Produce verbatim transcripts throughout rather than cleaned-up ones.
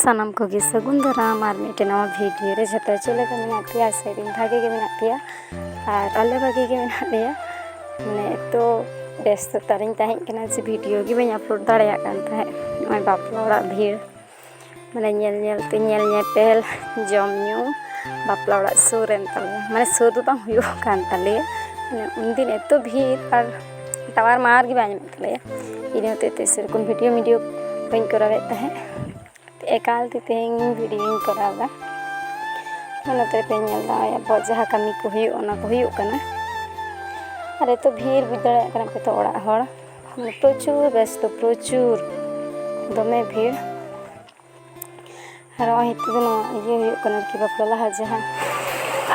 ᱥᱟᱱᱟᱢ ᱠᱚᱜᱮ ᱥᱟᱹᱜᱩᱱ ᱫᱟᱨᱟᱢ ᱟᱨ ᱢᱤᱫᱴᱮᱱ ᱱᱟᱣᱟ ᱵᱷᱤᱰᱤᱭᱳ ᱨᱮ᱾ ᱡᱷᱚᱛᱚ ᱪᱮᱫ ᱞᱮᱠᱟ ᱢᱮᱱᱟᱜ ᱯᱮᱭᱟ? ᱟᱥᱟᱭᱮᱫᱟᱹᱧ ᱵᱷᱟᱜᱮ ᱜᱮ ᱢᱮᱱᱟᱜ ᱯᱮᱭᱟ ᱟᱨ ᱟᱞᱮ ᱵᱷᱟᱜᱮ ᱜᱮ ᱢᱮᱱᱟᱜ ᱞᱮᱭᱟ᱾ ᱢᱟᱱᱮ ᱮᱛᱚ ᱵᱮᱥᱛᱚ ᱛᱟᱨᱤᱧ ᱛᱟᱦᱮᱸ ᱠᱟᱱᱟ ᱡᱮ ᱵᱷᱤᱰᱤᱭᱳ ᱜᱮ ᱵᱟᱹᱧ ᱟᱯᱞᱳᱰ ᱫᱟᱲᱮᱭᱟᱜ ᱠᱟᱱ ᱛᱟᱦᱮᱸᱫ᱾ ᱱᱚᱜᱼᱚᱭ ᱵᱟᱯᱞᱟ ᱚᱲᱟᱜ ᱵᱷᱤᱲ, ᱢᱟᱱᱮ ᱧᱮᱞ ᱧᱮᱞ ᱛᱮ, ᱧᱮᱞ ᱧᱮᱯᱮᱞ, ᱡᱚᱢ ᱧᱩ, ᱵᱟᱯᱞᱟ ᱚᱲᱟᱜ ᱥᱩᱨ ᱮᱱ ᱛᱟᱞᱮᱭᱟ, ᱢᱟᱱᱮ ᱥᱩᱨ ᱫᱚ ᱵᱟᱝ ᱦᱩᱭᱩᱜ ᱠᱟᱱ ᱛᱟᱞᱮᱭᱟ᱾ ᱢᱟᱱᱮ ᱩᱱᱫᱤᱱ ᱮᱛᱚ ᱵᱷᱤᱲ ᱟᱨ ᱴᱟᱣᱟᱨ ᱢᱟ ᱟᱨ ᱜᱮ ᱵᱟᱭ ᱧᱟᱢᱮᱫ ᱛᱟᱞᱮᱭᱟ᱾ ᱤᱱᱟᱹ ᱦᱚᱛᱮᱡ ᱛᱮ ᱥᱮᱨᱚᱠᱚᱢ ᱵᱷᱤᱰᱤᱭᱳ ᱢᱤᱰᱤᱭᱳ ᱵᱟᱹᱧ ᱠᱚᱨᱟᱣᱮᱫ ᱛᱟᱦᱮᱸᱫ᱾ ᱮᱠᱟᱞ ᱛᱮ ᱛᱮᱦᱮᱧ ᱵᱷᱤᱰᱤᱭᱳᱧ ᱠᱚᱨᱟᱣ ᱮᱫᱟ᱾ ᱱᱚᱛᱮ ᱯᱮ ᱧᱮᱞ ᱮᱫᱟ ᱟᱵᱚᱣᱟᱜ ᱡᱟᱦᱟᱸ ᱠᱟᱹᱢᱤ ᱠᱚ ᱦᱩᱭᱩᱜ, ᱚᱱᱟ ᱠᱚ ᱦᱩᱭᱩᱜ ᱠᱟᱱᱟ᱾ ᱟᱨ ᱮᱛᱚ ᱵᱷᱤᱲ, ᱵᱩᱡᱽ ᱫᱟᱲᱮᱭᱟᱜ ᱠᱟᱱᱟ ᱯᱮ ᱛᱚ, ᱚᱲᱟᱜ ᱦᱚᱲ ᱯᱨᱚᱪᱩᱨ ᱵᱮᱥᱛᱚ, ᱯᱨᱚᱪᱩᱨ ᱫᱚᱢᱮ ᱵᱷᱤᱲ᱾ ᱟᱨ ᱱᱚᱜᱼᱚᱭ ᱱᱤᱛᱚᱜ ᱫᱚ ᱱᱚᱣᱟ ᱤᱭᱟᱹ ᱦᱩᱭᱩᱜ ᱠᱟᱱᱟ ᱟᱨᱠᱤ, ᱵᱟᱯᱞᱟ ᱞᱟᱦᱟ ᱡᱟᱦᱟᱸ᱾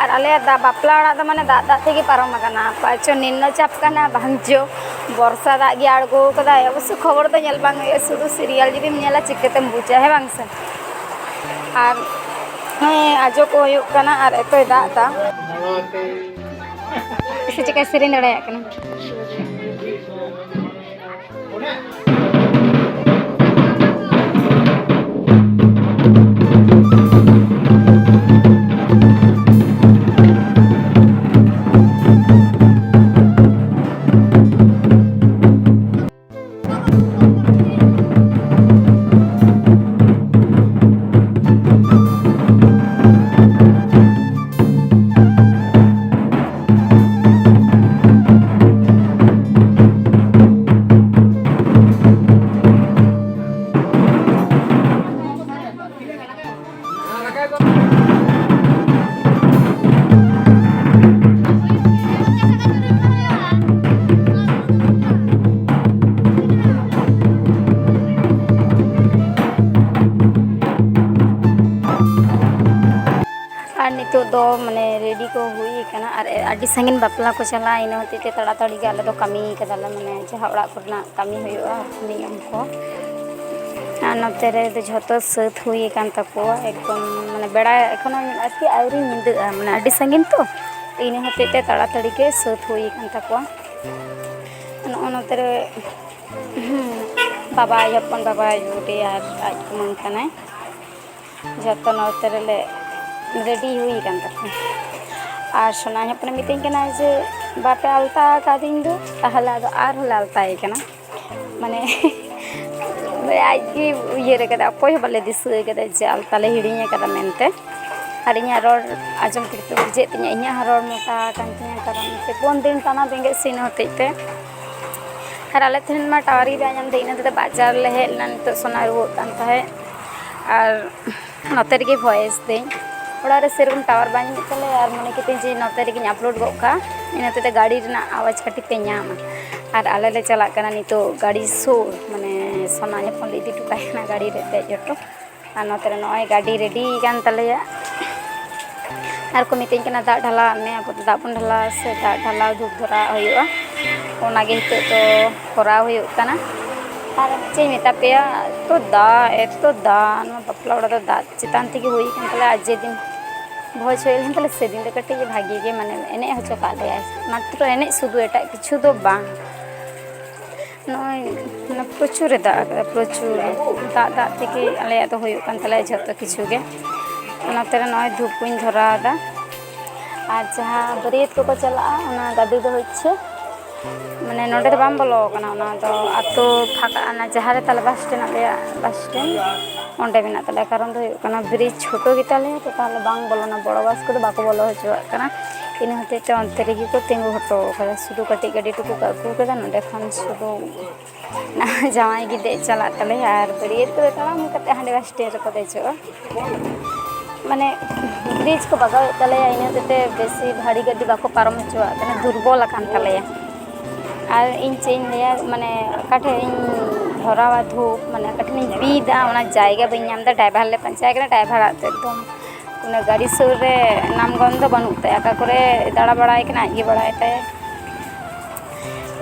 ᱟᱨ ᱟᱞᱮᱭᱟᱜ ᱫᱟ-, ᱵᱟᱯᱞᱟ ᱚᱲᱟᱜ ᱫᱚ ᱢᱟᱱᱮ ᱫᱟᱜ ᱫᱟᱜ ᱛᱮᱜᱮ ᱯᱟᱨᱚᱢ ᱟᱠᱟᱱᱟ᱾ ᱯᱟᱪᱮ ᱱᱤᱢᱱᱚ ᱪᱟᱯ ᱠᱟᱱᱟ, ᱵᱟᱝ ᱪᱚ ᱵᱚᱨᱥᱟ ᱫᱟᱜ ᱜᱮ ᱟᱬᱜᱚ ᱠᱟᱫᱟᱭ᱾ ᱚᱵᱚᱥᱥᱚ ᱠᱷᱚᱵᱚᱨ ᱫᱚ ᱧᱮᱞ ᱵᱟᱝ ᱦᱩᱭᱩᱜᱼᱟ, ᱥᱩᱫᱷᱩ ᱥᱤᱨᱤᱭᱟᱞ ᱡᱩᱫᱤᱢ ᱧᱮᱞᱟ ᱪᱤᱠᱟᱹᱛᱮᱢ ᱵᱩᱡᱟ, ᱦᱮᱸ ᱵᱟᱝ ᱥᱮ? ᱟᱨ ᱦᱮᱸ, ᱟᱡᱚ ᱠᱚ ᱦᱩᱭᱩᱜ ᱠᱟᱱᱟ ᱟᱨ ᱮᱛᱚᱭ ᱫᱟᱜ ᱫᱟ᱾ ᱥᱮ ᱪᱮᱠᱟᱭ ᱥᱮᱨᱮᱧ ᱫᱟᱲᱮᱭᱟᱜ ᱠᱟᱱᱟ? ᱟᱨ ᱱᱤᱛᱚᱜ ᱫᱚ ᱢᱟᱱᱮ ᱨᱮᱰᱤ ᱠᱚ ᱦᱩᱭ ᱟᱠᱟᱱᱟ ᱟᱨ ᱟᱹᱰᱤ ᱥᱟᱺᱜᱤᱧ ᱵᱟᱯᱞᱟ ᱠᱚ ᱪᱟᱞᱟᱜᱼᱟ, ᱤᱱᱟᱹ ᱦᱚᱛᱮᱡ ᱛᱮ ᱛᱟᱲᱟᱛᱟᱲᱤ ᱜᱮ ᱟᱞᱮ ᱫᱚ ᱠᱟᱹᱢᱤ ᱠᱟᱫᱟᱞᱮ, ᱢᱟᱱᱮ ᱡᱟᱦᱟᱸ ᱚᱲᱟᱜ ᱠᱚᱨᱮᱱᱟᱜ ᱠᱟᱹᱢᱤ ᱦᱩᱭᱩᱜᱼᱟ, ᱱᱤᱭᱚᱢ ᱠᱚ᱾ ᱟᱨ ᱱᱚᱛᱮ ᱨᱮ ᱫᱚ ᱡᱷᱚᱛᱚ ᱥᱟᱹᱛ ᱦᱩᱭ ᱟᱠᱟᱱ ᱛᱟᱠᱚᱣᱟ ᱮᱠᱫᱚᱢ, ᱢᱟᱱᱮ ᱵᱮᱲᱟ ᱮᱠᱷᱚᱱᱳ ᱟᱨᱠᱤ ᱟᱹᱣᱨᱤ ᱧᱤᱫᱟᱹᱜᱼᱟ, ᱢᱟᱱᱮ ᱟᱹᱰᱤ ᱥᱟᱺᱜᱤᱧ ᱛᱚ, ᱤᱱᱟᱹ ᱦᱚᱛᱮᱡ ᱛᱮ ᱛᱟᱲᱟᱛᱟᱲᱤ ᱜᱮ ᱥᱟᱹᱛ ᱦᱩᱭ ᱟᱠᱟᱱ ᱛᱟᱠᱚᱣᱟ᱾ ᱱᱚᱜᱼᱚ ᱱᱚᱛᱮ ᱨᱮ ᱵᱟᱵᱟ ᱟᱡ ᱦᱚᱯᱚᱱ, ᱵᱟᱵᱟ ᱟᱡ ᱵᱩᱰᱤ ᱟᱨ ᱟᱡ ᱠᱩᱢᱟᱹᱝ ᱠᱟᱱᱟᱭ᱾ ᱡᱷᱚᱛᱚ ᱱᱚᱛᱮ ᱨᱮᱞᱮ ᱨᱮᱰᱤ ᱦᱩᱭ ᱟᱠᱟᱱ ᱛᱟᱞᱮᱭᱟ᱾ ᱟᱨ ᱥᱳᱱᱟ ᱦᱚᱯᱚᱱᱮ ᱢᱤᱛᱟᱹᱧ ᱠᱟᱱᱟ ᱡᱮ, "ᱵᱟᱯᱮ ᱟᱞᱛᱟ ᱟᱠᱟᱫᱤᱧ ᱫᱚ?" ᱛᱟᱦᱚᱞᱮ ᱟᱫᱚ ᱟᱨᱦᱚᱸ ᱞᱮ ᱟᱞᱛᱟᱭᱮ ᱠᱟᱱᱟ᱾ ᱢᱟᱱᱮ ᱟᱡ ᱜᱮ ᱩᱭᱦᱟᱹᱨ ᱟᱠᱟᱫᱟ, ᱚᱠᱚᱭ ᱦᱚᱸ ᱵᱟᱞᱮ ᱫᱤᱥᱟᱹ ᱟᱠᱟᱫᱟ ᱡᱮ ᱟᱞᱛᱟ ᱞᱮ ᱦᱤᱲᱤᱧ ᱟᱠᱟᱫᱟ ᱢᱮᱱᱛᱮ᱾ ᱟᱨ ᱤᱧᱟᱹᱜ ᱨᱚᱲ ᱟᱸᱡᱚᱢ ᱛᱮᱜᱮ ᱯᱮ ᱵᱩᱡᱷᱟᱹᱣᱮᱫ ᱛᱤᱧᱟᱹ, ᱤᱧᱟᱹᱜ ᱦᱚᱸ ᱨᱚᱲ ᱢᱚᱴᱟ ᱟᱠᱟᱱ ᱛᱤᱧᱟᱹ, ᱠᱟᱨᱚᱱ ᱯᱮ ᱯᱩᱱ ᱫᱤᱱ ᱴᱟᱱᱟ ᱵᱮᱸᱜᱮᱫ ᱥᱤᱱ ᱦᱚᱛᱮᱡ ᱛᱮ᱾ ᱟᱨ ᱟᱞᱮ ᱴᱷᱮᱱ ᱢᱟ ᱴᱟᱣᱟᱨ ᱜᱮ ᱵᱟᱭ ᱧᱟᱢ ᱮᱫᱟ, ᱤᱱᱟᱹ ᱛᱮᱫᱚ ᱵᱟᱡᱟᱨ ᱞᱮ ᱦᱮᱡ ᱞᱮᱱᱟ, ᱱᱤᱛᱚᱜ ᱥᱳᱱᱟ ᱨᱩᱣᱟᱹᱜ ᱠᱟᱱ ᱛᱟᱦᱮᱸᱫ᱾ ᱟᱨ ᱱᱚᱛᱮ ᱨᱮᱜᱮ ᱵᱷᱚᱭᱮᱥ ᱫᱟᱹᱧ, ᱚᱲᱟᱜ ᱨᱮ ᱥᱮᱨᱚᱠᱚᱢ ᱴᱟᱣᱟᱨ ᱵᱟᱭ ᱧᱟᱢᱮᱫ ᱛᱟᱞᱮᱭᱟ᱾ ᱟᱨ ᱢᱚᱱᱮ ᱠᱤᱫᱟᱹᱧ ᱡᱮ ᱱᱚᱛᱮ ᱨᱮᱜᱮᱧ ᱟᱯᱞᱳᱰ ᱜᱚᱫ ᱠᱟᱜᱼᱟ, ᱤᱱᱟᱹ ᱛᱮᱫᱚ ᱜᱟᱹᱰᱤ ᱨᱮᱱᱟᱜ ᱟᱣᱟᱡᱽ ᱠᱟᱹᱴᱤᱡ ᱯᱮ ᱧᱟᱢᱟ᱾ ᱟᱨ ᱟᱞᱮ ᱞᱮ ᱪᱟᱞᱟᱜ ᱠᱟᱱᱟ ᱱᱤᱛᱚᱜ ᱜᱟᱹᱰᱤ ᱥᱩᱨ, ᱢᱟᱱᱮ ᱥᱳᱱᱟ ᱦᱚᱯᱚᱱ ᱞᱮ ᱤᱫᱤ ᱦᱚᱴᱚ ᱠᱟᱭ ᱠᱟᱱᱟ ᱜᱟᱹᱰᱤ ᱨᱮ ᱫᱮᱡ ᱦᱚᱴᱚ᱾ ᱟᱨ ᱱᱚᱛᱮ ᱨᱮ ᱱᱚᱜᱼᱚᱭ ᱜᱟᱹᱰᱤ ᱨᱮᱰᱤ ᱠᱟᱱ ᱛᱟᱞᱮᱭᱟ᱾ ᱟᱨ ᱠᱚ ᱢᱤᱛᱟᱹᱧ ᱠᱟᱱᱟ, "ᱫᱟᱜ ᱰᱷᱟᱞᱟᱣᱟᱜ ᱢᱮ, ᱟᱵᱚ ᱫᱚ ᱫᱟᱜ ᱵᱚᱱ ᱰᱷᱟᱞᱟᱣᱟ ᱥᱮ ᱫᱟᱜ ᱰᱷᱟᱞᱟᱣ ᱫᱷᱩᱯ ᱫᱷᱚᱨᱟᱣ ᱦᱩᱭᱩᱜᱼᱟ?" ᱚᱱᱟᱜᱮ ᱱᱤᱛᱚᱜ ᱫᱚ ᱠᱚᱨᱟᱣ ᱦᱩᱭᱩᱜ ᱠᱟᱱᱟ᱾ ᱟᱨ ᱪᱮᱫ ᱤᱧ ᱢᱮᱛᱟ ᱯᱮᱭᱟ, ᱮᱛᱚ ᱫᱟᱜ, ᱮᱛᱚ ᱫᱟᱜ, ᱱᱚᱣᱟ ᱵᱟᱯᱞᱟ ᱚᱲᱟᱜ ᱫᱚ ᱫᱟᱜ ᱪᱮᱛᱟᱱ ᱛᱮᱜᱮ ᱦᱩᱭ ᱠᱟᱱ ᱛᱟᱞᱮᱭᱟ᱾ ᱟᱨ ᱡᱮᱫᱤᱱ ᱵᱷᱚᱡᱽ ᱦᱩᱭ ᱞᱮᱱ ᱛᱟᱞᱮ, ᱥᱮᱫᱤᱱ ᱫᱚ ᱠᱟᱹᱴᱤᱡ ᱵᱷᱟᱜᱮ ᱜᱮ, ᱢᱟᱱᱮ, ᱮᱱᱮᱡ ᱦᱚᱪᱚ ᱠᱟᱜ ᱞᱮᱭᱟᱭ, ᱢᱟᱛᱨᱚ ᱮᱱᱮᱡ ᱥᱩᱫᱷᱩ, ᱮᱴᱟᱜ ᱠᱤᱪᱷᱩ ᱫᱚ ᱵᱟᱝ᱾ ᱱᱚᱜᱼᱚᱭ ᱢᱟᱱᱮ ᱯᱨᱚᱪᱩᱨᱮ ᱫᱟᱜ ᱟᱠᱟᱫᱟ, ᱯᱨᱚᱪᱩᱨ ᱫᱟᱜ, ᱫᱟᱜ ᱛᱮᱜᱮ ᱟᱞᱮᱭᱟᱜ ᱫᱚ ᱦᱩᱭᱩᱜ ᱠᱟᱱ ᱛᱟᱞᱮᱭᱟ ᱡᱷᱚᱛᱚ ᱠᱤᱪᱷᱩ ᱜᱮ᱾ ᱚᱱᱟᱛᱮ ᱱᱚᱜᱼᱚᱭ ᱫᱷᱩᱯ ᱠᱚᱧ ᱫᱷᱚᱨᱟᱣ ᱮᱫᱟ᱾ ᱟᱨ ᱡᱟᱦᱟᱸ ᱵᱟᱹᱨᱭᱟᱹᱛ ᱠᱚᱠᱚ ᱪᱟᱞᱟᱜᱼᱟ, ᱚᱱᱟ ᱜᱟᱹᱰᱤ ᱫᱚ ᱦᱚᱪᱪᱷᱮ, ᱢᱟᱱᱮ, ᱱᱚᱸᱰᱮ ᱫᱚ ᱵᱟᱝ ᱵᱚᱞᱚ ᱟᱠᱟᱱᱟ, ᱚᱱᱟ ᱫᱚ ᱟᱛᱳ ᱯᱷᱟᱸᱠᱟ, ᱚᱱᱟ ᱡᱟᱦᱟᱸ ᱨᱮ ᱛᱟᱞᱮ ᱵᱟᱥ ᱥᱴᱮᱱᱰ, ᱟᱞᱮᱭᱟᱜ ᱵᱟᱥ ᱥᱴᱮᱱᱰ, ᱚᱸᱰᱮ ᱢᱮᱱᱟᱜ ᱛᱟᱞᱮᱭᱟ᱾ ᱠᱟᱨᱚᱱ ᱫᱚ ᱦᱩᱭᱩᱜ ᱠᱟᱱᱟ, ᱵᱨᱤᱡᱽ ᱪᱷᱳᱴᱳ ᱜᱮᱛᱟᱞᱮᱭᱟ, ᱛᱚ ᱛᱟᱦᱚᱞᱮ ᱵᱟᱝ ᱵᱚᱞᱚᱱᱟ, ᱵᱚᱲᱚ ᱵᱟᱥ ᱠᱚᱫᱚ ᱵᱟᱠᱚ ᱵᱚᱞᱚ ᱦᱚᱪᱚᱣᱟᱜ ᱠᱟᱱᱟ᱾ ᱤᱱᱟᱹ ᱦᱚᱛᱮᱡ ᱛᱮ ᱚᱱᱛᱮ ᱨᱮᱜᱮ ᱠᱚ ᱛᱤᱸᱜᱩ ᱦᱚᱴᱚ ᱟᱠᱟᱫᱟ, ᱥᱩᱫᱷᱩ ᱠᱟᱹᱴᱤᱡ ᱜᱟᱹᱰᱤ ᱴᱩᱠᱩ ᱠᱚ ᱟᱹᱜᱩ ᱟᱠᱟᱫᱟ, ᱱᱚᱸᱰᱮ ᱠᱷᱚᱱ ᱥᱩᱫᱷᱩ ᱡᱟᱶᱟᱭ ᱜᱮ ᱫᱮᱡ ᱪᱟᱞᱟᱜ ᱛᱟᱞᱮᱭᱟ ᱟᱨ ᱵᱟᱹᱨᱭᱟᱹᱛ ᱠᱚᱫᱚ ᱛᱟᱲᱟᱢ ᱠᱟᱛᱮ ᱦᱟᱸᱰᱮ ᱵᱟᱥ ᱥᱴᱮᱱᱰ ᱨᱮᱠᱚ ᱫᱮᱡᱚᱜᱼᱟ᱾ ᱢᱟᱱᱮ, ᱵᱨᱤᱡᱽ ᱠᱚ ᱵᱟᱜᱟᱣᱮᱫ ᱛᱟᱞᱮᱭᱟ, ᱤᱱᱟᱹ ᱦᱚᱛᱮᱡ ᱛᱮ ᱵᱮᱥᱤ ᱵᱷᱟᱨᱤ ᱜᱟᱹᱰᱤ ᱵᱟᱠᱚ ᱯᱟᱨᱚᱢ ᱦᱚᱪᱚᱣᱟᱜ ᱠᱟᱱᱟ, ᱫᱩᱨᱵᱚᱞ ᱟᱠᱟᱱ ᱛᱟᱞᱮᱭᱟ᱾ ᱟᱨ ᱤᱧ ᱪᱮᱫ ᱤᱧ ᱞᱟᱹᱭᱟ, ᱢᱟᱱᱮ, ᱚᱠᱟ ᱴᱷᱮᱡ ᱤᱧ ᱫᱷᱚᱨᱟᱣᱟ ᱫᱷᱩᱯ, ᱢᱟᱱᱮ, ᱚᱠᱟ ᱴᱷᱮᱱ ᱤᱧ ᱵᱤᱫᱟ, ᱚᱱᱟ ᱡᱟᱭᱜᱟ ᱵᱟᱹᱧ ᱧᱟᱢ ᱮᱫᱟ᱾ ᱰᱨᱟᱭᱵᱷᱟᱨ ᱞᱮ ᱯᱟᱸᱡᱟᱭ ᱠᱟᱱᱟ, ᱰᱨᱟᱭᱵᱷᱟᱨᱟᱜ ᱫᱚ ᱮᱠᱫᱚᱢ ᱚᱱᱟ ᱜᱟᱹᱰᱤ ᱥᱩᱨ ᱨᱮ ᱱᱟᱢᱜᱚᱱ ᱫᱚ ᱵᱟᱹᱱᱩᱜ ᱛᱟᱭᱟ, ᱚᱠᱟ ᱠᱚᱨᱮ ᱫᱟᱬᱟ ᱵᱟᱲᱟᱭ ᱠᱟᱱᱟ, ᱟᱡ ᱜᱮ ᱵᱟᱲᱟᱭ ᱛᱟᱭᱟ᱾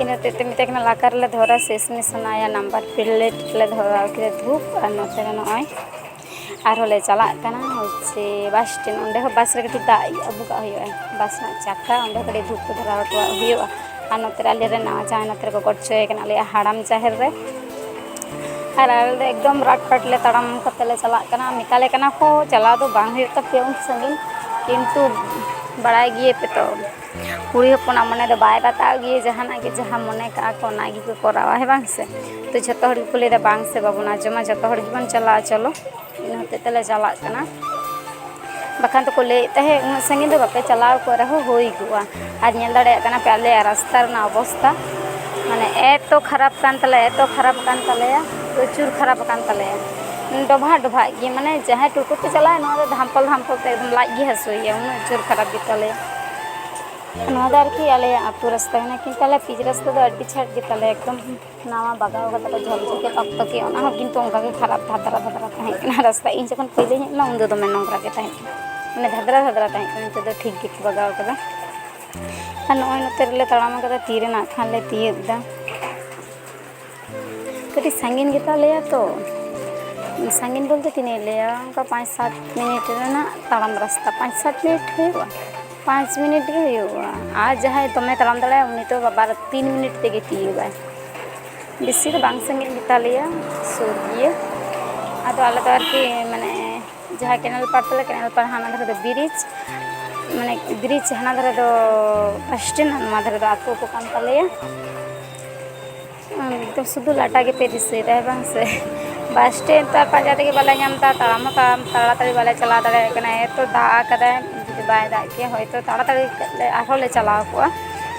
ᱤᱱᱟᱹ ᱦᱚᱛᱮᱡ ᱛᱮ ᱢᱮᱛᱟᱭ ᱠᱟᱱᱟ, ᱞᱟᱠᱟᱨ ᱨᱮᱞᱮ ᱫᱷᱚᱨᱟ, ᱥᱮᱥ ᱢᱮᱥ ᱚᱱᱟᱭᱟ ᱱᱟᱢᱵᱟᱨ ᱯᱞᱮᱴ ᱞᱮ ᱫᱷᱚᱨᱟᱣ ᱠᱮᱫᱟ ᱫᱷᱩᱯ, ᱟᱨ ᱱᱚᱛᱮ ᱨᱮ ᱱᱚᱜᱼᱚᱭ ᱟᱨᱦᱚᱸ ᱞᱮ ᱪᱟᱞᱟᱜ ᱠᱟᱱᱟ ᱦᱚᱪᱪᱷᱮ ᱵᱟᱥ ᱥᱴᱮᱱᱰ᱾ ᱚᱸᱰᱮ ᱦᱚᱸ ᱵᱟᱥ ᱨᱮ ᱠᱟᱹᱴᱤᱡ ᱫᱟᱜ ᱟᱹᱜᱩ ᱠᱟᱜ ᱦᱩᱭᱩᱜᱼᱟ, ᱵᱟᱥ ᱨᱮᱱᱟᱜ ᱪᱟᱠᱟ, ᱚᱸᱰᱮ ᱦᱚᱸ ᱠᱟᱹᱴᱤᱡ ᱫᱷᱩᱯ ᱠᱚ ᱫᱷᱚᱨᱟᱣ ᱦᱚᱴᱚᱣᱟᱜ ᱦᱩᱭᱩᱜᱼᱟ᱾ ᱟᱨ ᱱᱚᱛᱮ ᱨᱮ ᱟᱞᱮ ᱨᱮᱱ ᱱᱟᱣᱟ ᱡᱟᱶᱟᱭ ᱱᱚᱛᱮ ᱨᱮᱠᱚ ᱜᱚᱰ ᱦᱚᱪᱚᱭᱮ ᱠᱟᱱᱟ, ᱟᱞᱮᱭᱟᱜ ᱦᱟᱲᱟᱢ ᱡᱟᱦᱮᱨ ᱨᱮ᱾ ᱟᱨ ᱟᱞᱮ ᱫᱚ ᱮᱠᱫᱚᱢ ᱨᱟᱴ ᱯᱟᱴ ᱞᱮ ᱛᱟᱲᱟᱢ ᱠᱟᱛᱮ ᱞᱮ ᱪᱟᱞᱟᱜ ᱠᱟᱱᱟ᱾ ᱢᱮᱛᱟ ᱞᱮ ᱠᱟᱱᱟ ᱠᱚ, ᱪᱟᱞᱟᱣ ᱫᱚ ᱵᱟᱝ ᱦᱩᱭᱩᱜ ᱛᱟᱯᱮᱭᱟ ᱩᱱ ᱥᱟᱺᱜᱤᱧ, ᱠᱤᱱᱛᱩ ᱵᱟᱲᱟᱭ ᱜᱮᱭᱟ ᱯᱮ ᱛᱚ, ᱠᱩᱲᱤ ᱦᱚᱯᱚᱱᱟᱜ ᱢᱚᱱᱮ ᱫᱚ ᱵᱟᱭ ᱵᱟᱛᱟᱣ ᱜᱮᱭᱟ, ᱡᱟᱦᱟᱱᱟᱜ ᱜᱮ ᱡᱟᱦᱟᱸ ᱢᱚᱱᱮ ᱠᱟᱜᱼᱟ ᱠᱚ ᱚᱱᱟ ᱜᱮᱠᱚ ᱠᱚᱨᱟᱣᱟ, ᱦᱮᱸ ᱵᱟᱝ ᱥᱮ? ᱛᱚ ᱡᱷᱚᱛᱚ ᱦᱚᱲ ᱜᱮᱠᱚ ᱞᱟᱹᱭᱫᱟ, "ᱵᱟᱝ ᱥᱮ, ᱵᱟᱵᱚᱱ ᱟᱸᱡᱚᱢᱟ, ᱡᱷᱚᱛᱚ ᱦᱚᱲ ᱜᱮᱵᱚᱱ ᱪᱟᱞᱟᱜᱼᱟ, ᱪᱚᱞᱚ᱾" ᱤᱱᱟᱹ ᱦᱚᱛᱮᱡ ᱛᱮᱞᱮ ᱪᱟᱞᱟᱜ ᱠᱟᱱᱟ᱾ ᱵᱟᱠᱷᱟᱱ ᱫᱚᱠᱚ ᱞᱟᱹᱭᱮᱫ ᱛᱟᱦᱮᱸᱫ, "ᱩᱱᱟᱹᱜ ᱥᱟᱺᱜᱤᱧ ᱫᱚ ᱵᱟᱯᱮ ᱪᱟᱞᱟᱣ ᱠᱚᱜ ᱨᱮᱦᱚᱸ ᱦᱩᱭ ᱠᱚᱜᱼᱟ᱾" ᱟᱨ ᱧᱮᱞ ᱫᱟᱲᱮᱭᱟᱜ ᱠᱟᱱᱟ ᱯᱮ ᱟᱞᱮᱭᱟᱜ ᱨᱟᱥᱛᱟ ᱨᱮᱱᱟᱜ ᱚᱵᱚᱥᱛᱟ, ᱢᱟᱱᱮ ᱮᱛᱚ ᱠᱷᱟᱨᱟᱯ ᱠᱟᱱ ᱛᱟᱞᱮᱭᱟ, ᱮᱛᱚ ᱠᱷᱟᱨᱟᱯ ᱠᱟᱱ ᱛᱟᱞᱮᱭᱟ, ᱯᱨᱚᱪᱩᱨ ᱠᱷᱟᱨᱟᱯ ᱟᱠᱟᱱ ᱛᱟᱞᱮᱭᱟ᱾ ᱰᱚᱵᱷᱟᱜ ᱰᱚᱵᱷᱟᱜ ᱜᱮ, ᱢᱟᱱᱮ ᱡᱟᱦᱟᱸᱭ ᱴᱳᱴᱳ ᱛᱮ ᱪᱟᱞᱟᱜᱼᱟ, ᱱᱚᱣᱟ ᱫᱚ ᱫᱷᱟᱢᱯᱚᱞ ᱫᱷᱟᱢᱯᱚᱞ ᱛᱮ ᱮᱠᱫᱚᱢ ᱞᱟᱡ ᱜᱮ ᱦᱟᱹᱥᱩᱭᱮᱭᱟ, ᱩᱱᱟᱹᱜ ᱡᱳᱨ ᱠᱷᱟᱨᱟᱯ ᱜᱮᱛᱟᱞᱮᱭᱟ᱾ ᱱᱚᱣᱟ ᱫᱚ ᱟᱨᱠᱤ ᱟᱞᱮᱭᱟᱜ ᱟᱹᱛᱩ ᱨᱟᱥᱛᱟ ᱠᱟᱱᱟ, ᱠᱤᱱᱛᱩ ᱟᱞᱮ ᱯᱤᱪ ᱨᱟᱥᱛᱟ ᱫᱚ ᱟᱹᱰᱤ ᱪᱷᱟᱴ ᱜᱮᱛᱟᱞᱮᱭᱟ, ᱮᱠᱫᱚᱢ ᱱᱟᱣᱟ ᱵᱟᱜᱟᱣ ᱠᱟᱫᱟ ᱠᱚ ᱡᱷᱚᱞ ᱡᱷᱚᱞ ᱜᱮ, ᱚᱠᱛᱚ ᱜᱮ ᱚᱱᱟ ᱦᱚᱸ ᱠᱤᱱᱛᱩ ᱚᱱᱠᱟ ᱜᱮ ᱠᱷᱟᱨᱟᱯ ᱫᱷᱟᱫᱨᱟ ᱫᱷᱟᱫᱨᱟ ᱛᱟᱦᱮᱸ ᱠᱟᱱᱟ ᱨᱟᱥᱛᱟ᱾ ᱤᱧ ᱡᱚᱠᱷᱚᱱ ᱯᱳᱭᱞᱳᱧ ᱦᱮᱡ ᱞᱮᱱᱟ, ᱩᱱ ᱫᱚ ᱫᱚᱢᱮ ᱱᱚᱝᱨᱟ ᱜᱮ ᱛᱟᱦᱮᱸ ᱠᱟᱱᱟ, ᱢᱟᱱᱮ ᱫᱷᱟᱫᱨᱟ ᱫᱷᱟᱫᱨᱟ ᱛᱟᱦᱮᱸ ᱠᱟᱱᱟ᱾ ᱱᱤᱛᱚᱜ ᱫᱚ ᱴᱷᱤᱠ ᱜᱮᱠᱚ ᱵᱟᱜᱟᱣ ᱠᱟᱫᱟ᱾ ᱟᱨ ᱱᱚᱜᱼᱚᱭ ᱱᱚᱛᱮ ᱨᱮᱞᱮ ᱛᱟᱲᱟᱢ ᱠᱟᱫᱟ, ᱛᱤᱨᱮ ᱱᱟᱜ ᱠᱷᱟᱱ ᱞᱮ ᱛᱤᱭᱳᱜ ᱫᱟ᱾ ᱠᱟᱹᱴᱤᱡ ᱥᱟᱺᱜᱤᱧ ᱜᱮᱛᱟ ᱞᱮᱭᱟ ᱛᱚ, ᱥᱟᱺᱜᱤᱧ ᱵᱚᱞᱛᱮ ᱛᱤᱱᱟᱹᱜ ᱤᱧ ᱞᱟᱹᱭᱟ, ᱚᱱᱠᱟ ᱯᱟᱸᱪ ᱥᱟᱛ ᱢᱤᱱᱤᱴ ᱨᱮᱱᱟᱜ ᱛᱟᱲᱟᱢ ᱨᱟᱥᱛᱟ, ᱯᱟᱸᱪ ᱥᱟᱛ ᱢᱤᱱᱤᱴ ᱦᱩᱭᱩᱜᱼᱟ, ᱯᱟᱸᱪ ᱢᱤᱱᱤᱴ ᱜᱮ ᱦᱩᱭᱩᱜᱼᱟ᱾ ᱟᱨ ᱡᱟᱦᱟᱸᱭ ᱫᱚᱢᱮ ᱛᱟᱲᱟᱢ ᱫᱟᱲᱮᱭᱟᱜᱼᱟ, ᱩᱱᱤ ᱫᱚ ᱵᱟᱵᱟ ᱨᱮ ᱛᱤᱱ ᱢᱤᱱᱤᱴ ᱛᱮᱜᱮ ᱛᱤᱭᱳᱜᱟᱭ᱾ ᱵᱮᱥᱤ ᱫᱚ ᱵᱟᱝ ᱥᱟᱺᱜᱤᱧ ᱜᱮᱛᱟ ᱞᱮᱭᱟ, ᱥᱩᱨ ᱜᱮᱭᱟ᱾ ᱟᱫᱚ ᱟᱞᱮ ᱫᱚ ᱟᱨᱠᱤ ᱢᱟᱱᱮ ᱡᱟᱦᱟᱸ ᱠᱮᱱᱮᱞ ᱯᱟᱲ ᱛᱟᱞᱮ, ᱠᱮᱱᱮᱞ ᱯᱟᱲ ᱦᱟᱱᱟ ᱫᱷᱟᱨᱮ ᱫᱚ ᱵᱨᱤᱡᱽ, ᱢᱟᱱᱮ ᱵᱨᱤᱡᱽ ᱦᱟᱱᱟ ᱫᱷᱟᱨᱮ ᱫᱚ ᱵᱟᱥ ᱥᱴᱮᱱᱰ, ᱟᱨ ᱱᱚᱣᱟ ᱫᱷᱟᱨᱮ ᱫᱚ ᱟᱹᱛᱩ ᱠᱚ ᱠᱟᱱ ᱛᱟᱞᱮᱭᱟ᱾ ᱮᱠᱫᱚᱢ ᱥᱩᱫᱷᱩ ᱞᱟᱴᱟ ᱜᱮᱯᱮ ᱫᱤᱥᱟᱹᱭᱮᱫᱟ, ᱦᱮᱸ ᱵᱟᱝ ᱥᱮ? ᱵᱟᱥ ᱥᱴᱮᱱᱰ ᱛᱚ ᱟᱨ ᱯᱟᱸᱡᱟ ᱛᱮᱜᱮ ᱵᱟᱞᱮ ᱧᱟᱢ ᱮᱫᱟ, ᱛᱟᱲᱟᱢ ᱦᱚᱸ ᱛᱟᱲᱟᱢ ᱛᱟᱲᱟᱛᱟᱲᱤ ᱵᱟᱞᱮ ᱪᱟᱞᱟᱣ ᱫᱟᱲᱮᱭᱟᱜ ᱠᱟᱱᱟ, ᱮᱛᱚ ᱫᱟᱜ ᱟᱠᱟᱫᱟᱭ᱾ ᱡᱩᱫᱤ ᱵᱟᱭ ᱫᱟᱜ ᱠᱮᱭᱟ, ᱦᱚᱭᱛᱳ ᱛᱟᱲᱟᱛᱟᱲᱤ ᱞᱮ ᱟᱨᱦᱚᱸ ᱞᱮ ᱪᱟᱞᱟᱣ ᱠᱚᱜᱼᱟ,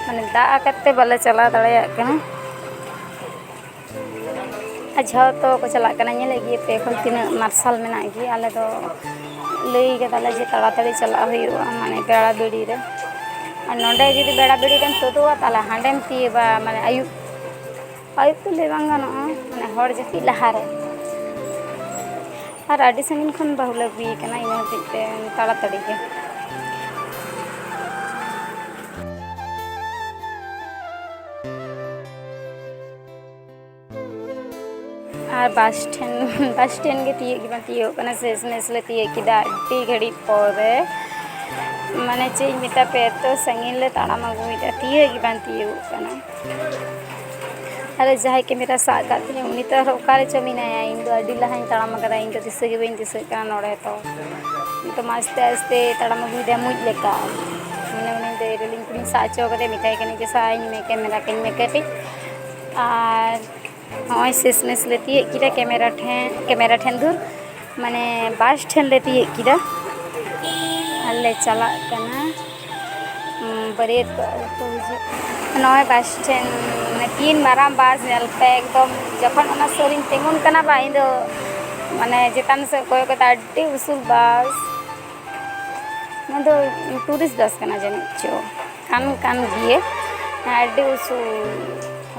ᱢᱟᱱᱮ ᱫᱟᱜ ᱟᱠᱟᱫ ᱛᱮ ᱵᱟᱞᱮ ᱪᱟᱞᱟᱣ ᱫᱟᱲᱮᱭᱟᱜ ᱠᱟᱱᱟ᱾ ᱟᱨ ᱡᱷᱚᱛᱚ ᱠᱚ ᱪᱟᱞᱟᱜ ᱠᱟᱱᱟ, ᱧᱮᱞᱮᱫ ᱜᱮᱭᱟ ᱯᱮ ᱮᱠᱷᱚᱱ ᱛᱤᱱᱟᱹᱜ ᱢᱟᱨᱥᱟᱞ ᱢᱮᱱᱟᱜ ᱜᱮᱭᱟ᱾ ᱟᱞᱮ ᱫᱚ ᱞᱟᱹᱭ ᱠᱟᱫᱟᱞᱮ ᱡᱮ ᱛᱟᱲᱟᱛᱟᱲᱤ ᱪᱟᱞᱟᱜ ᱦᱩᱭᱩᱜᱼᱟ, ᱢᱟᱱᱮ ᱵᱮᱲᱟ ᱵᱤᱲᱤ ᱨᱮ᱾ ᱟᱨ ᱱᱚᱸᱰᱮ ᱡᱩᱫᱤ ᱵᱮᱲᱟ ᱵᱤᱲᱤ ᱨᱮᱢ ᱛᱩᱫᱩᱜᱼᱟ, ᱛᱟᱦᱞᱮ ᱦᱟᱸᱰᱮᱢ ᱛᱤᱭᱳᱜᱟ, ᱢᱟᱱᱮ ᱟᱹᱭᱩᱵ, ᱟᱹᱭᱩᱵ ᱫᱚ ᱞᱟᱹᱭ ᱵᱟᱝ ᱜᱟᱱᱚᱜᱼᱟ, ᱢᱟᱱᱮ ᱦᱚᱲ ᱡᱟᱹᱯᱤᱫ ᱞᱟᱦᱟᱨᱮ᱾ ᱟᱨ ᱟᱹᱰᱤ ᱥᱟᱺᱜᱤᱧ ᱠᱷᱚᱱ ᱵᱟᱹᱦᱩ ᱞᱮ ᱟᱹᱜᱩᱭᱮ ᱠᱟᱱᱟ, ᱤᱱᱟᱹ ᱦᱚᱛᱮᱡ ᱛᱮ ᱛᱟᱲᱟᱛᱟᱲᱤ ᱜᱮ᱾ ᱟᱨ ᱵᱟᱥ ᱴᱷᱮᱱ, ᱵᱟᱥ ᱴᱷᱮᱱ ᱜᱮ ᱛᱤᱭᱳᱜ ᱜᱮ ᱵᱟᱝ ᱛᱤᱭᱳᱜ ᱠᱟᱱᱟ, ᱥᱮᱥ ᱢᱮᱥ ᱞᱮ ᱛᱤᱭᱳᱜ ᱠᱮᱫᱟ ᱟᱹᱰᱤ ᱜᱷᱟᱹᱲᱤᱡ ᱯᱚᱨᱮ᱾ ᱢᱟᱱᱮ ᱪᱮᱫ ᱤᱧ ᱢᱮᱛᱟ ᱯᱮ, ᱮᱛᱚ ᱥᱟᱺᱜᱤᱧ ᱞᱮ ᱛᱟᱲᱟᱢ ᱟᱹᱜᱩᱭᱮᱫᱟ, ᱛᱤᱭᱳᱜ ᱜᱮ ᱵᱟᱝ ᱛᱤᱭᱳᱜᱚᱜ ᱠᱟᱱᱟ᱾ ᱟᱨ ᱡᱟᱦᱟᱸᱭ ᱠᱮᱢᱮᱨᱟ ᱥᱟᱵ ᱟᱠᱟᱫ ᱛᱤᱧᱟᱹ, ᱩᱱᱤ ᱛᱚ ᱟᱨᱦᱚᱸ ᱚᱠᱟᱨᱮ ᱪᱚ ᱢᱮᱱᱟᱭᱟ? ᱤᱧ ᱫᱚ ᱟᱹᱰᱤ ᱞᱟᱦᱟᱧ ᱛᱟᱲᱟᱢ ᱟᱠᱟᱫᱟ, ᱤᱧ ᱫᱚ ᱫᱤᱥᱟᱹ ᱜᱮ ᱵᱟᱹᱧ ᱫᱤᱥᱟᱹᱜ ᱠᱟᱱᱟ ᱱᱚᱰᱮ ᱛᱚ᱾ ᱱᱤᱛᱚᱜ ᱢᱟ ᱟᱥᱛᱮ ᱟᱥᱛᱮ ᱛᱟᱲᱟᱢ ᱟᱹᱜᱩᱭᱮᱫᱟ ᱢᱩᱡ ᱞᱮᱠᱟ᱾ ᱢᱟᱱᱮ ᱩᱱᱤ ᱫᱚ ᱨᱮᱞᱤᱝ ᱠᱚᱧ ᱥᱟᱵ ᱦᱚᱪᱚ ᱠᱟᱫᱮᱭᱟ, ᱢᱮᱛᱟᱭ ᱠᱟᱹᱱᱟᱹᱧ ᱡᱮ, "ᱥᱟᱵ ᱟᱹᱧ ᱢᱮ, ᱠᱮᱢᱮᱨᱟ ᱠᱟᱹᱧ ᱢᱮ ᱠᱟᱹᱴᱤᱡ᱾" ᱟᱨ ᱱᱚᱜᱼᱚᱭ ᱥᱮᱥ ᱢᱮᱥ ᱞᱮ ᱛᱤᱭᱳᱜ ᱠᱮᱫᱟ ᱠᱮᱢᱮᱨᱟ ᱴᱷᱮᱱ, ᱠᱮᱢᱮᱨᱟ ᱴᱷᱮᱱ ᱫᱷᱩᱨ, ᱢᱟᱱᱮ ᱵᱟᱥ ᱴᱷᱮᱱ ᱞᱮ ᱛᱤᱭᱳᱜ ᱠᱮᱫᱟ᱾ ᱟᱨ ᱞᱮ ᱪᱟᱞᱟᱜ ᱠᱟᱱᱟ᱾ ᱩᱸ, ᱵᱟᱹᱨᱭᱟᱹᱛ ᱠᱚ ᱠᱚ ᱦᱤᱡᱩᱜ᱾ ᱱᱚᱜᱼᱚᱭ ᱵᱟᱥ ᱴᱷᱮᱱ, ᱢᱟᱱᱮ ᱛᱤᱱ ᱢᱟᱨᱟᱝ ᱵᱟᱥ ᱧᱮᱞ ᱯᱮ, ᱮᱠᱫᱚᱢ ᱡᱚᱠᱷᱚᱱ ᱚᱱᱟ ᱥᱩᱨ ᱨᱤᱧ ᱛᱤᱸᱜᱩᱱ ᱠᱟᱱᱟ ᱵᱟ, ᱤᱧ ᱫᱚ ᱢᱟᱱᱮ ᱪᱮᱛᱟᱱ ᱥᱮᱫ ᱠᱚᱭᱚᱜ ᱠᱟᱛᱮ ᱟᱹᱰᱤ ᱩᱥᱩᱞ ᱵᱟᱥ᱾ ᱱᱚᱣᱟ ᱫᱚ ᱴᱩᱨᱤᱥᱴ ᱵᱟᱥ ᱠᱟᱱᱟ ᱡᱟᱹᱱᱤᱡ ᱪᱚ, ᱠᱟᱱ ᱠᱟᱱ ᱜᱮᱭᱟ᱾ ᱟᱹᱰᱤ ᱩᱥᱩᱞ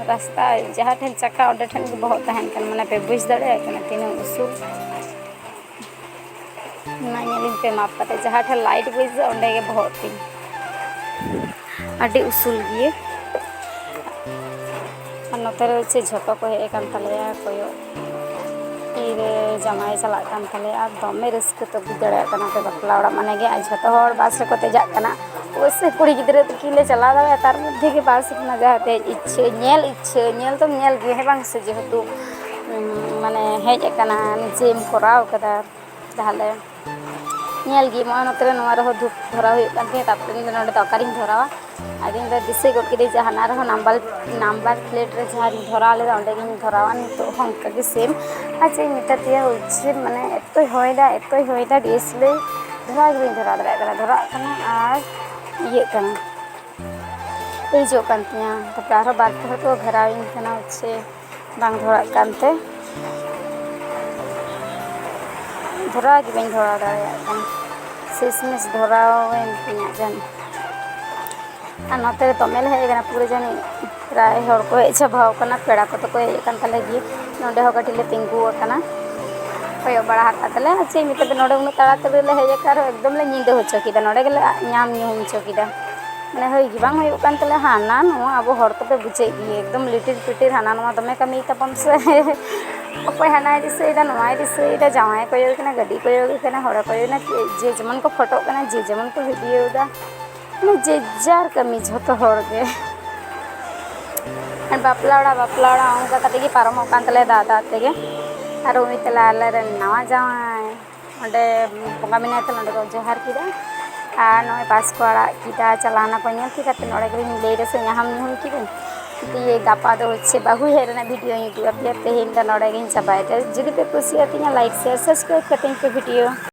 ᱨᱟᱥᱛᱟ, ᱡᱟᱦᱟᱸ ᱴᱷᱮᱱ ᱪᱟᱠᱟ ᱚᱸᱰᱮ ᱴᱷᱮᱱ ᱜᱮ ᱵᱚᱦᱚᱜ ᱛᱟᱦᱮᱱ ᱠᱟᱱᱟ, ᱢᱟᱱᱮ ᱯᱮ ᱵᱩᱡᱽ ᱫᱟᱲᱮᱭᱟᱜ ᱠᱟᱱᱟ ᱛᱤᱱᱟᱹᱜ ᱩᱥᱩᱞ᱾ ᱚᱱᱟ ᱧᱮᱞᱤᱧ ᱯᱮ ᱢᱟᱯ ᱠᱟᱛᱮ, ᱡᱟᱦᱟᱸ ᱴᱷᱮᱱ ᱞᱟᱭᱤᱴ ᱵᱟᱹᱭᱥᱟᱹᱜᱼᱟ ᱚᱸᱰᱮ ᱜᱮ ᱵᱚᱦᱚᱜ ᱛᱤᱧ᱾ ᱟᱹᱰᱤ ᱩᱥᱩᱞ ᱜᱮᱭᱟ᱾ ᱟᱨ ᱱᱚᱛᱮ ᱨᱮ ᱪᱮᱫ ᱡᱷᱚᱛᱚ ᱠᱚ ᱦᱮᱡ ᱟᱠᱟᱱ ᱛᱟᱞᱮᱭᱟ ᱠᱚᱭᱚᱜ᱾ ᱛᱤᱨᱮ ᱡᱟᱶᱟᱭ ᱪᱟᱞᱟᱜ ᱠᱟᱱ ᱛᱟᱞᱮᱭᱟ, ᱟᱨ ᱫᱚᱢᱮ ᱨᱟᱹᱥᱠᱟᱹ ᱛᱚ, ᱵᱩᱡᱽ ᱫᱟᱲᱮᱭᱟᱜ ᱠᱟᱱᱟ ᱯᱮ, ᱵᱟᱯᱞᱟ ᱚᱲᱟᱜ ᱢᱟᱱᱮ ᱜᱮ᱾ ᱟᱨ ᱡᱷᱚᱛᱚ ᱦᱚᱲ ᱵᱟᱥ ᱨᱮᱠᱚ ᱫᱮᱡᱟᱜ ᱠᱟᱱᱟ, ᱚᱵᱚᱥᱥᱳᱭ ᱠᱩᱲᱤ ᱜᱤᱫᱽᱨᱟᱹ ᱛᱤᱠᱤᱱ ᱞᱮ ᱪᱟᱞᱟᱣ ᱫᱟᱲᱮᱭᱟᱜᱼᱟ, ᱛᱟᱨ ᱢᱚᱫᱽᱫᱷᱮ ᱜᱮ ᱵᱟᱥ ᱨᱮᱱᱟᱜ ᱡᱟᱦᱟᱸ ᱫᱮᱡ ᱤᱪᱪᱷᱟᱹ, ᱧᱮᱞ ᱤᱪᱪᱷᱟᱹ, ᱧᱮᱞ ᱫᱚᱢ ᱧᱮᱞ ᱜᱮᱭᱟ, ᱦᱮᱸ ᱵᱟᱝ ᱥᱮ? ᱡᱮᱦᱮᱛᱩ, ᱩᱸ, ᱢᱟᱱᱮ ᱦᱮᱡ ᱟᱠᱟᱱᱟ, ᱱᱤᱡᱮᱢ ᱠᱚᱨᱟᱣ ᱠᱟᱫᱟ, ᱛᱟᱦᱚᱞᱮ ᱧᱮᱞ ᱜᱮ᱾ ᱱᱚᱜᱼᱚᱭ ᱱᱚᱛᱮ ᱨᱮ ᱱᱚᱣᱟ ᱨᱮᱦᱚᱸ ᱫᱷᱩᱯ ᱫᱷᱚᱨᱟᱣ ᱦᱩᱭᱩᱜ ᱠᱟᱱ ᱛᱤᱧᱟᱹ, ᱛᱟᱨᱯᱚᱨᱮ ᱤᱧ ᱫᱚ ᱱᱚᱰᱮ ᱫᱚ ᱚᱠᱟᱨᱤᱧ ᱫᱷᱚᱨᱟᱣᱟ? ᱟᱫᱚ ᱤᱧ ᱫᱚ ᱫᱤᱥᱟᱹ ᱜᱚᱫ ᱠᱤᱫᱟᱹᱧ ᱡᱮ ᱦᱟᱱᱟ ᱨᱮᱦᱚᱸ ᱱᱟᱢᱵᱟᱨ, ᱱᱟᱢᱵᱟᱨ ᱯᱞᱮᱴ ᱨᱮ ᱡᱟᱦᱟᱸ ᱨᱤᱧ ᱫᱷᱚᱨᱟᱣ ᱞᱮᱫᱟ, ᱚᱸᱰᱮ ᱜᱤᱧ ᱫᱷᱚᱨᱟᱣᱟ ᱱᱤᱛᱚᱜ ᱦᱚᱸ ᱚᱱᱠᱟ ᱜᱮ ᱥᱮᱢ᱾ ᱟᱨ ᱪᱮᱫ ᱤᱧ ᱢᱮᱛᱟ ᱯᱮᱭᱟ, ᱩᱪᱷᱟᱹᱱ ᱢᱟᱱᱮ ᱮᱛᱚᱭ ᱦᱚᱭ ᱫᱟ, ᱮᱛᱚᱭ ᱦᱚᱭ ᱫᱟ, ᱰᱤᱭᱮᱥᱮᱞᱟᱨ ᱫᱷᱚᱨᱟᱣ ᱜᱮ ᱵᱟᱹᱧ ᱫᱷᱚᱨᱟᱣ ᱫᱟᱲᱮᱭᱟᱜ ᱠᱟᱱᱟ, ᱫᱷᱚᱨᱟᱜ ᱠᱟᱱᱟ ᱟᱨ ᱤᱭᱟᱹᱜ ᱠᱟᱱᱟ, ᱤᱲᱤᱡᱚᱜ ᱠᱟᱱ ᱛᱤᱧᱟᱹ᱾ ᱛᱟᱨᱯᱚᱨᱮ ᱟᱨᱦᱚᱸ ᱵᱟᱨ ᱯᱮ ᱦᱚᱲ ᱠᱚ ᱜᱷᱮᱨᱟᱣᱤᱧ ᱠᱟᱱᱟ, ᱦᱚᱪᱪᱷᱮ ᱵᱟᱝ ᱫᱷᱚᱨᱟᱜ ᱠᱟᱱᱛᱮ, ᱫᱷᱚᱨᱟᱣ ᱜᱮ ᱵᱟᱹᱧ ᱫᱷᱚᱨᱟᱣ ᱫᱟᱲᱮᱭᱟᱜ ᱠᱟᱱᱟ᱾ ᱥᱮᱥ ᱢᱮᱥ ᱫᱷᱚᱨᱟᱣᱮᱱ ᱛᱤᱧᱟᱹ ᱡᱟᱹᱱᱤᱡ᱾ ᱟᱨ ᱱᱚᱛᱮ ᱨᱮ ᱫᱚᱢᱮ ᱞᱮ ᱦᱮᱡ ᱟᱠᱟᱱᱟ, ᱯᱩᱨᱟᱹ ᱡᱟᱹᱱᱤᱡ ᱯᱨᱟᱭ ᱦᱚᱲ ᱠᱚ ᱦᱮᱡ ᱪᱟᱵᱟᱣ ᱠᱟᱱᱟ, ᱯᱮᱲᱟ ᱠᱚᱫᱚ ᱠᱚ ᱦᱮᱡ ᱟᱠᱟᱱ ᱛᱟᱞᱮ ᱜᱮ᱾ ᱱᱚᱸᱰᱮ ᱦᱚᱸ ᱠᱟᱹᱴᱤᱡ ᱞᱮ ᱛᱤᱸᱜᱩ ᱟᱠᱟᱱᱟ, ᱠᱚᱭᱚᱜ ᱵᱟᱲᱟ ᱦᱟᱠᱟᱫ ᱛᱟᱞᱮ᱾ ᱟᱨ ᱪᱮᱫ ᱤᱧ ᱢᱮᱛᱟ ᱯᱮ, ᱱᱚᱸᱰᱮ ᱩᱱᱟᱹᱜ ᱛᱟᱲᱟᱛᱟᱲᱤ ᱞᱮ ᱦᱮᱡ ᱟᱠᱟᱱ ᱨᱮᱦᱚᱸ ᱮᱠᱫᱚᱢ ᱞᱮ ᱧᱤᱫᱟᱹ ᱦᱚᱪᱚ ᱠᱮᱫᱟ, ᱱᱚᱸᱰᱮ ᱜᱮᱞᱮ ᱧᱟᱢ ᱧᱩᱦᱩᱢ ᱦᱚᱪᱚ ᱠᱮᱫᱟ᱾ ᱢᱟᱱᱮ ᱦᱩᱭ ᱜᱮ ᱵᱟᱝ ᱦᱩᱭᱩᱜ ᱠᱟᱱ ᱛᱟᱞᱮᱭᱟ᱾ ᱦᱟᱱᱟ ᱱᱚᱣᱟ ᱟᱵᱚ ᱦᱚᱲ ᱠᱚᱫᱚ ᱵᱩᱡᱷᱟᱹᱜ ᱜᱮ, ᱮᱠᱫᱚᱢ ᱞᱤᱴᱤᱨ ᱯᱤᱴᱤᱨ ᱦᱟᱱᱟ ᱱᱚᱣᱟ ᱫᱚᱢᱮ ᱠᱟᱹᱢᱤ ᱛᱟᱵᱚᱱ ᱥᱮ᱾ ᱚᱠᱚᱭ ᱦᱟᱱᱟᱭ ᱫᱤᱥᱟᱹᱭᱮᱫᱟ, ᱱᱚᱣᱟᱭ ᱫᱤᱥᱟᱹᱭᱮᱫᱟ, ᱡᱟᱶᱟᱭ ᱠᱚᱭᱚᱜ ᱠᱟᱱᱟ, ᱜᱟᱹᱰᱤ ᱠᱚᱭᱚᱜ ᱠᱟᱱᱟ, ᱦᱚᱲᱮ ᱠᱚᱭᱚᱜ ᱠᱟᱱᱟ, ᱡᱮ ᱡᱮᱢᱚᱱ ᱠᱚ ᱯᱷᱳᱴᱳᱜ ᱠᱟᱱᱟ, ᱡᱮ ᱡᱮᱢᱚᱱ ᱠᱚ ᱵᱷᱤᱰᱤᱭᱳ ᱮᱫᱟ, ᱢᱟᱱᱮ ᱡᱮ ᱡᱟᱨ ᱠᱟᱹᱢᱤ ᱡᱷᱚᱛᱚ ᱦᱚᱲ ᱜᱮ᱾ ᱵᱟᱯᱞᱟ ᱚᱲᱟᱜ, ᱵᱟᱯᱞᱟ ᱚᱲᱟᱜ ᱚᱱᱠᱟ ᱠᱟᱛᱮ ᱜᱮ ᱯᱟᱨᱚᱢᱚᱜ ᱠᱟᱱ ᱛᱟᱞᱮᱭᱟ ᱫᱟᱜ ᱫᱟᱜ ᱛᱮᱜᱮ᱾ ᱟᱨ ᱩᱱᱤ ᱛᱟᱞᱟ ᱟᱞᱮᱨᱮᱱ ᱱᱟᱣᱟ ᱡᱟᱶᱟᱭ ᱚᱸᱰᱮ ᱵᱚᱸᱜᱟ ᱢᱮᱱᱟᱭ ᱛᱟᱞᱮ, ᱚᱸᱰᱮ ᱠᱚ ᱡᱚᱦᱟᱨ ᱠᱮᱫᱟ᱾ ᱟᱨ ᱱᱚᱜᱼᱚᱭ ᱵᱟᱥ ᱠᱚ ᱟᱲᱟᱜ ᱠᱮᱫᱟ, ᱪᱟᱞᱟᱣ ᱱᱟᱠᱚ᱾ ᱧᱮᱞ ᱠᱮᱫᱟ ᱯᱮ, ᱱᱚᱰᱮ ᱜᱮᱞᱤᱧ ᱞᱟᱹᱭ ᱨᱮᱥᱮ ᱧᱟᱦᱟᱢ ᱧᱩᱦᱩᱢ ᱠᱤᱫᱟᱹᱧ᱾ ᱫᱤᱭᱮ ᱜᱟᱯᱟ ᱫᱚ ᱦᱚᱪᱪᱷᱮ ᱵᱟᱹᱦᱩ ᱦᱮᱡ ᱨᱮᱱᱟᱜ ᱵᱷᱤᱰᱤᱭᱳᱧ ᱩᱫᱩᱜ ᱟᱯᱮᱭᱟ᱾ ᱛᱮᱦᱮᱧ ᱫᱚ ᱱᱚᱰᱮ ᱜᱤᱧ ᱪᱟᱵᱟᱭᱮᱫᱟ᱾ ᱡᱩᱫᱤ ᱯᱮ ᱠᱩᱥᱤᱭᱟᱛᱤᱧᱟ, ᱞᱟᱭᱤᱠ, ᱥᱮᱭᱟᱨ, ᱥᱟᱵᱥᱠᱨᱟᱭᱤᱵ ᱠᱟᱹᱛᱤᱧ ᱯᱮ ᱵᱷᱤᱰᱤᱭᱳ᱾